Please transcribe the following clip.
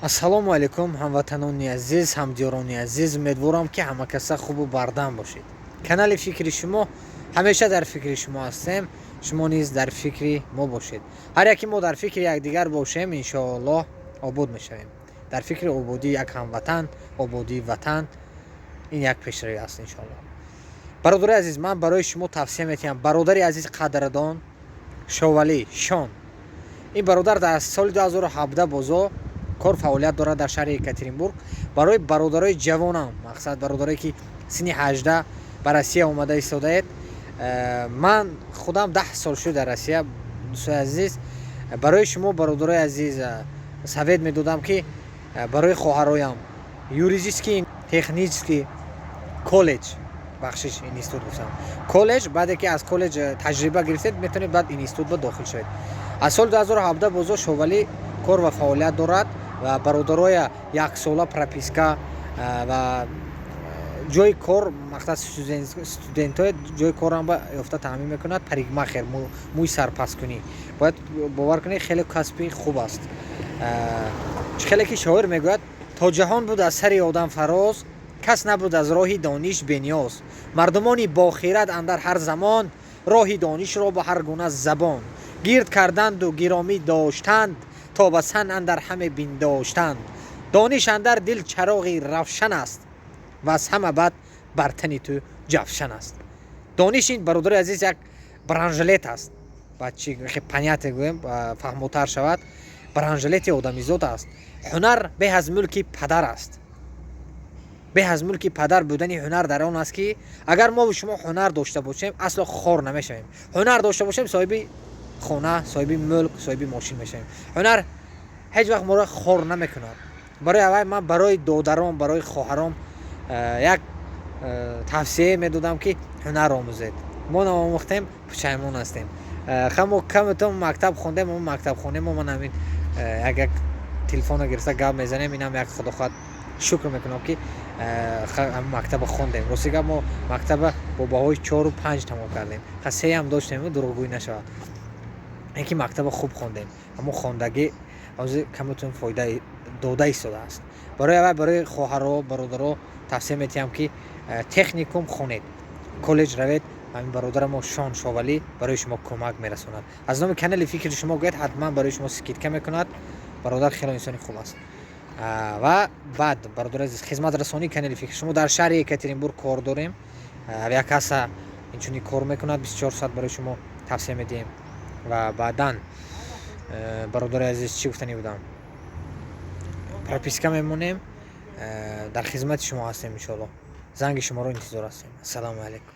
Ассалому алайкум, ҳамватанони азиз, ҳамдиёрони азиз. Умедворам, ки ҳамакаса хубу бардам бошед. Канали «Фикри шумо», ҳамеша дар фикри шумо ҳастем, шумо низ дар фикри мо бошед. Ҳар яке мо дар фикри якдигар бошем, иншоаллоҳ, обод мешавем. Дар фикри ободии як ҳамватан, ободии ватан, ин як пешравӣ аст, иншоаллоҳ. Бародари азиз, ман барои шумо тавсия метиҳам, бародари азиз, қадрдон Шовалӣ Шон. Ин бародар дар соли 2017 бозо кор фаъолият дорад дар шаҳри Екатеринбург. Барои бародарои ҷавонам, мақсад, бародарое ки синни 18 ба Россия омада истодаед, ман худам 10 сол шуд дар Россия. Дӯстои азиз, барои шумо, бародарои азиз, совет медодам, ки барои хоҳароям юридический технический колледж, бахшиш, институт гуфтам, колледж. Баъде ки аз колледж таҷриба гирифтед, метавонед баъд институт ба дохил шавед. Аз соли 2017 бозо Шовалӣ кор ва фаъолият дорад ва бародароя яксола прописка ва ҷои кор, мақсад, студентҳои ҷои корам ба ёфта таъмин мекунад. Парикмахер, мӯи сарпасткунӣ, бояд бовар кунед, хеле касби хуб аст. Чӣ хеле ки шоир мегӯяд: «То ҷаҳон буд аз сари одам фароз, кас набуд аз роҳи дониш бениёз. Мардумони бохират андар ҳар замон роҳи донишро ба ҳар гуна забон гирд карданду гиромӣ доштанд, то ба сан андар ҳаме биндоштанд. Дониш андар дил чароғи равшан аст ва аз ҳама бад бар тани ту ҷавшан аст». Дониш ин, бародари азиз, як бронежилет аст. Ба чи понятие гӯем, фаҳмотар шавад, бронежилети одамизод аст. Ҳунар беҳ аз мулки падар аст. Беҳ аз мулки падар будани ҳунар дар он аст, ки агар мову шумо ҳунар дошта бошем, асло хор намешавем. Ҳунар дошта бошем, соҳиби хона, соҳиби мулк, соҳиби мошин мешавем. Ҳунар ҳеҷ вақт моро хор намекунад. Барои аввал ман барои додарон, барои хоҳаром як тавсия медодам, ки ҳунар омӯзед. Мо наомӯхтем, пушаймон ҳастем. Мо камтон мактаб хондем, мо мактабхоне мо, ман ҳамин як телефонро гирифта гап мезанем. Инам як, худо хоҳад, шукр мекунам, ки мактаба хондем. Рости гап, мо мактаба бо баҳои чору панҷ тамом кардем, сеам доштем, дурӯғгӯӣ нашавад. Ин ки мактаба хуб хондем, ҳамон хондагӣ ҳозир каматон фоида дода истодааст. Барои аввал барои хоҳаро, бародаро тавсия метиҳам, ки техникум хонед, коллеҷ равед. Ҳамин бародарамо Шон Шовалӣ барои шумо кӯмак мерасонад. Аз номи канали «Фикри шумо» гӯяд, ҳатман барои шумо скидка мекунад. Бародар хело инсони хуб аст. Ва баъд, бародари азиз, хизматрасонии канали «Фикри шумо» дар шаҳри Екатеринбург кор дорем. Авиакасса инчунин кор мекунад, 24 соат барои шумо тавсия медиҳем. Ва баъдан, бародари азиз, чӣ гуфтанӣ будам, прописка мемонем, дар хизмати шумо ҳастем, иншоалло. Занги шуморо интизор ҳастем. Ассалому алайкум.